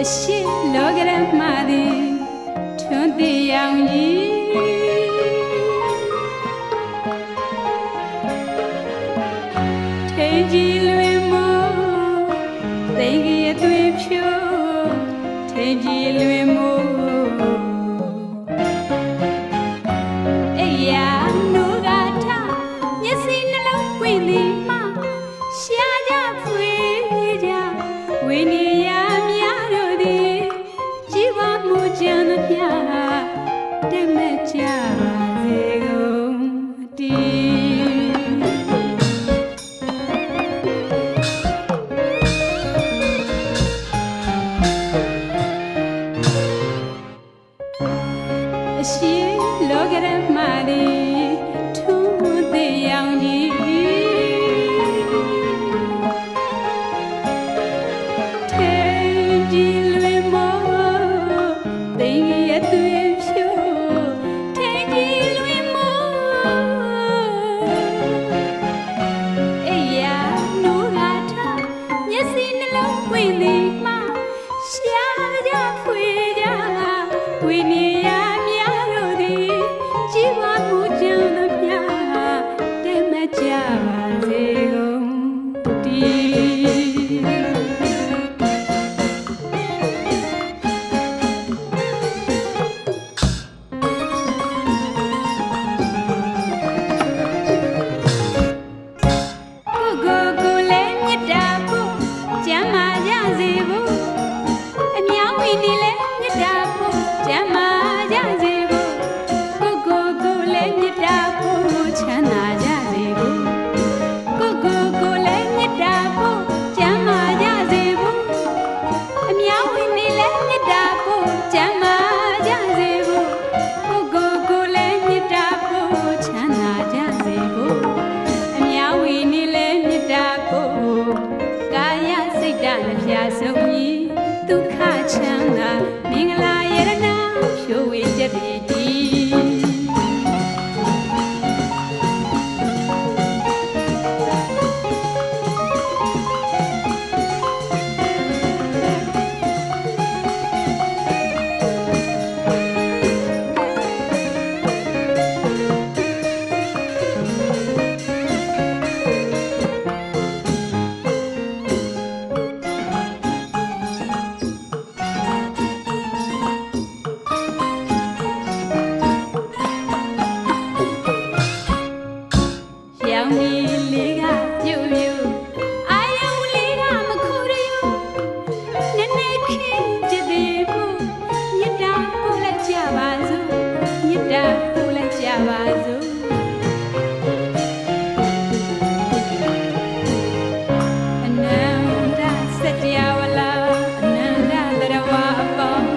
အရှ့ၣ်လီၤကရၢမၤဒံး ထိၣ်သ့ၣ်ယါအူန့ၣ် ထဲကံလွံၢ်မိၢ် သ့ၣ်ကံအသွံၣ်ဖျိ ထဲကံလွံၢ်မိၢ် အဲၣ်ယၤနိဂၤထၣ် မျက်စိနှလုံးပွင့်သည်မှ ရှာကြဖွေကြ ဝေးနေရမြတို့သည် ကြည့်ပါမူကြမ်းသမျှ တမတ်ကြပါစေကုန်တည်း အရှ့ၣ်လီၤကရၢမၤဒံး ထိၣ်သ့ၣ်ယါအူန့ၣ် ထဲကံလွံၢ်မိၢ် သ့ၣ်ကံအသွံၣ်ဖျိ ထဲကံလွံၢ်မိၢ် အဲၣ်ယၤနိဂၤထၣ် မျက်စိနှလုံးပွင့်သည်မှ ရှာကြဖွေကြ ဝေးနေရမြတို့သည် ကြည့်ပါမူကြမ်းသမျှ တမတ်ကြပါစေကုန်တည်း ကိုယ့်ကိုယ်ကိုယ်လည်း မေတ္တာပို့ ကျန်းမာကြစေဖို့ အများဝေးနေလည်း မေတ္တာပို့ ကျန်းမာကြစေဖို့ ကိုယ့်ကိုယ်ကိုယ်လည်း မေတ္တာပို့ ချမ်းသာကြစေဖို့ ကိုယ့်ကိုယ်ကိုယ်လည်း မေတ္တာပို့ ကျန်းမာကြစေဖို့ အများဝေးနေလည်း မေတ္တာပို့ ကျန်းမာကြစေဖို့ ကိုယ့်ကိုယ်ကိုယ်လည်း မေတ္တာပို့ ချမ်းသာကြစေဖို့ အများဝေးနေလည်း မေတ္တာပို့ ကာယစိတ်ဓာတ်နှစ်ဖြာဆုံးညီ သုခချမ်းသာ မင်္ဂလာရတနာ ဖြိုးဝေတတ်ပေတည်း ပြောင်းနေလေးကပြုတ်ပြုတ် အာရုံလေးကမခုတ်ရယူ နည်းနည်းခင်ချစ်သေးဖို့ မေတ္တာပို့လိုက်ကြပါစို့ မေတ္တာပို့လိုက်ကြပါစို့ အနန္တစကြဝဠာ အနန္တသတ္တဝါအပေါင်း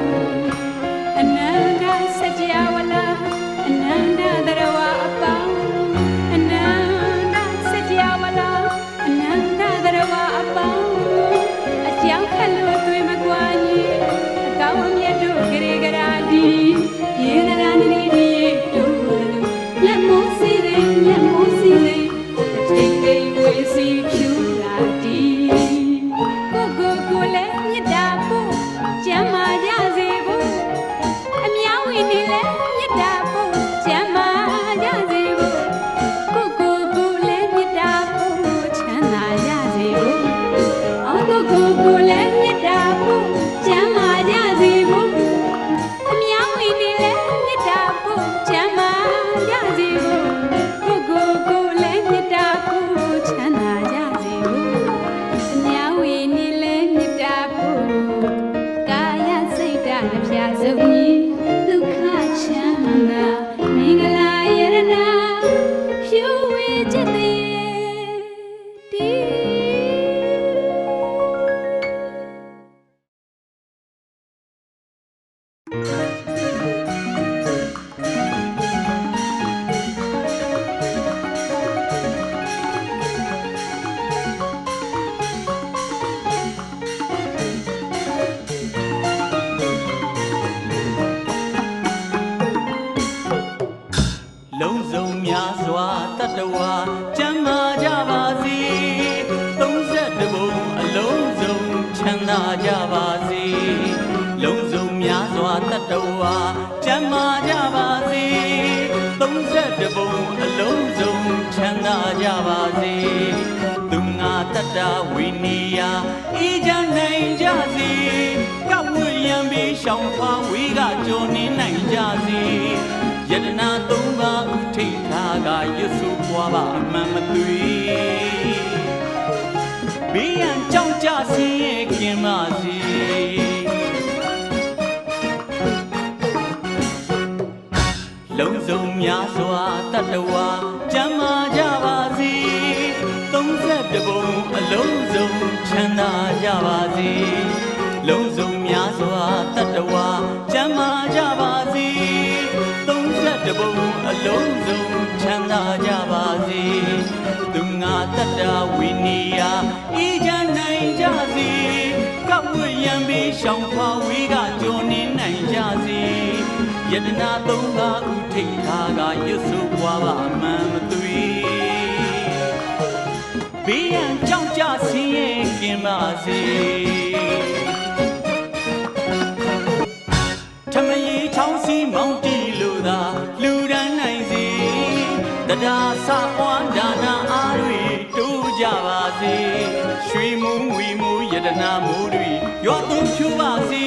အနန္တစကြဝဠာ အနန္တသတ္တဝါအပေါင်း အနန္တစကြဝဠာ အနန္တသတ္တဝါအပေါင်း အကြောင်းခါလို့သွေးမကွာညီ အကောင်းအမြတ်တို့ကရေကရာဒီ ရေသရဏီရေတို့ မျက်မှောက်စေတဲ့ မျက်မှောက်စေတဲ့ အထိန်ထိန်ဝေးစီဖြူရာဒီ ကိုယ့်ကိုယ်ကိုယ်လည်းမေတ္တာပို့ ကျန်းမာကြစေဖို့ အများဝေးနေလည်း မေတ္တာပို့ ကျန်းမာကြစေဖို့ ကိုယ့်ကိုယ်ကိုယ်လည်း မေတ္တာပို့ ချမ်းသာကြစေဖို့ အော် ကိုယ့်ကိုယ်ကိုယ်လည်း မေတ္တာပို့ ကျန်းမာကြစေဖို့ အများဝေးနေလည်း မေတ္တာပို့ ချမ်းသာကြစေဖို့ ကိုယ့်ကိုယ်ကိုယ်လည်း မေတ္တာပို့ ချမ်းသာကြစေဖို့ အများဝေးနေလည်း မေတ္တာပို့ ကာယစိတ်ဓာတ်နှစ်ဖြာဆုံးညီ သုခချမ်းသာ မင်္ဂလာရတနာ ဖြိုးဝေတတ်ပေတည်း လုံးစုံများစွာသတ္တဝါ ကျန်းမာကြပါစေ။ သုံးဆယ့်တစ်ပုံ အလုံးစုံ ချမ်းသာကြပါစေ။ တၢ်ဝံနံယၤ အေးချမ်းနိုင်ကြစေ, ကပ်ဝေးရန် ရှောင်ခွာဝေးက ကျော်နေနိုင်ကြစေ, ရတနာသုံးပါး ဦးထိပ်ခါက ယုတ်ဆိုးကွားဘၣ်အမှန်မသွေး, ဘီယန်ကြောင့်ကြဆင်းရဲကင်းပါစေ. လုံးစုံများစွာသတ္တဝါ ကျန်းမာကြပါစေ, သုံးဆယ့်တစ်ပုံအလုံးစုံချမ်းသာကြပါစေ, လုံးစုံများစွာသတ္တဝါ ကျန်းမာကြပါစေ, သုံးဆယ့်တစ်ပုံအလုံးစုံချမ်းသာကြပါစေ, သူငါသတ္တဝိနည်း အေးချမ်းနိုင်ကြစေ, ကပ်ဝေးရန် ရှောင်ခွာဝေးက ကျော်နေနိုင်ကြစေ, ရတနာသုံးပါး ဦးထိပ်ခါက ယုတ်ဆိုးကွားဘၣ်အမှန်မသွေး, ဘီယန်ကြောင့်ကြဆင်းရဲကင်းပါစေ. ထမရေချောင်းစီမောင်းတီးလို့သာ လှူဒါန်းနိုင်စေ, သဒ္ဒါဆာပွားဒါနအားတွေ တိုးကြပါစေ, ရွှေမိုးငွေမိုးရတနာမိုးတွေ ရွာသွန်းဖြိုးပါစေ,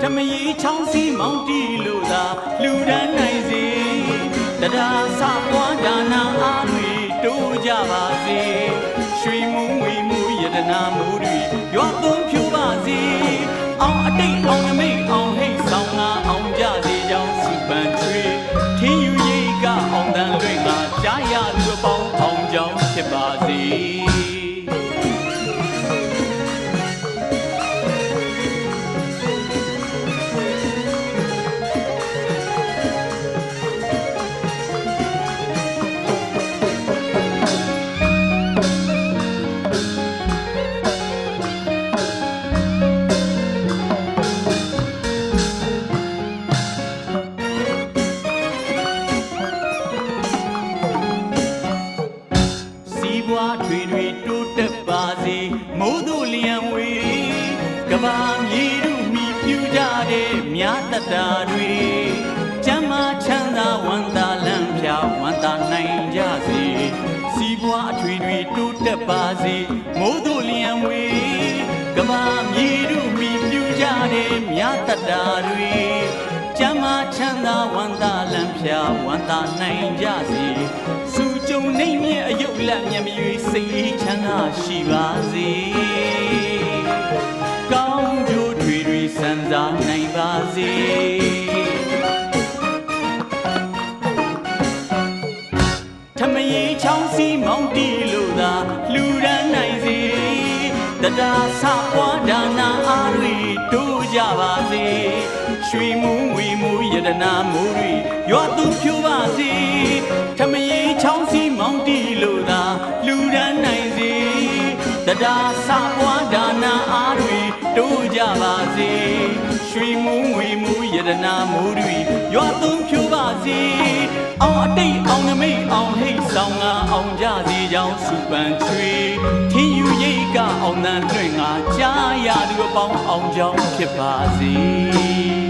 ထမရေချောင်းစီမောင်းတီးလို့သာ လှူဒါန်းနိုင်စေ, သဒ္ဒါဆာပွားဒါနအားတွေ တိုးကြပါစေ, ရွှေမိုးငွေမိုးရတနာမိုးတွေ ရွာသွန်းဖြိုးပါစေ, အောင်အတိတ် အောင်နမိတ် အောင်ဟိတ် ဆောင်လာ အောင်ကြစေကြောင်း ဆုပန်ချွေး, ထင်းယူရေက အောင်သံလွင့်ငါ ကြားရလူအပေါင်း အောင်ကြောင်းဖြစ်ပါစေ. စီးပွားထွေထွေတိုးတက်ပါစေ, မိုးသို့လျံဝေး, ကမ္ဘာမြေထုမံဖြူကြတဲ့ မြတ်သတ္တတွေ, ကျန်းမာချမ်းသာ ဝမ်းသာလမ်းဖျား ဝမ်းသာနိုင်ကြစေ, စီးပွားထွေထွေတိုးတက်ပါစေ, မိုးသို့လျံဝေး, ကမ္ဘာမြေထုမံဖြူကြတဲ့ မြတ်သတ္တတွေ, ကျန်းမာချမ်းသာ ဝမ်းသာလမ်းဖျား ဝမ်းသာနိုင်ကြစေ, စုကြုံနံၣ်မြဲအယုတ်လမျက်မှောက် စိတ်အေးချမ်းသာရှိပါစေ, ကောင်းကျိုးထွေထွေ စံစားနိုင်ပါစေ. ထမရေချောင်းစီမောင်းတီးလို့သာ လှူဒါန်းနိုင်စေ, သဒ္ဒါဆာပွားဒါနအားတွေ တိုးကြပါစေ, ရွှေမိုးငွေမိုးရတနာမိုးတွေ ရွာသွန်းဖြိုးပါစေ, ထမရေချောင်းစီမောင်းတီးလို့သာ လှူဒါန်းနိုင်စေ, သဒ္ဒါဆာပွားဒါနအားတွေ တိုးကြပါစေ, ရွှေမိုးငွေမိုးရတနာမိုးတွေ ရွာသွန်းဖြိုးပါစေ, အောင်အတိတ် အောင်နမိတ် အောင်ဟိတ် ဆောင်လာ အောင်ကြစေကြောင်း ဆုပန်ချွေး, ထင်းယူရေက အောင်သံလွင့်ငါ ကြားရလူအပေါင်း အောင်ကြောင်းဖြစ်ပါစေ.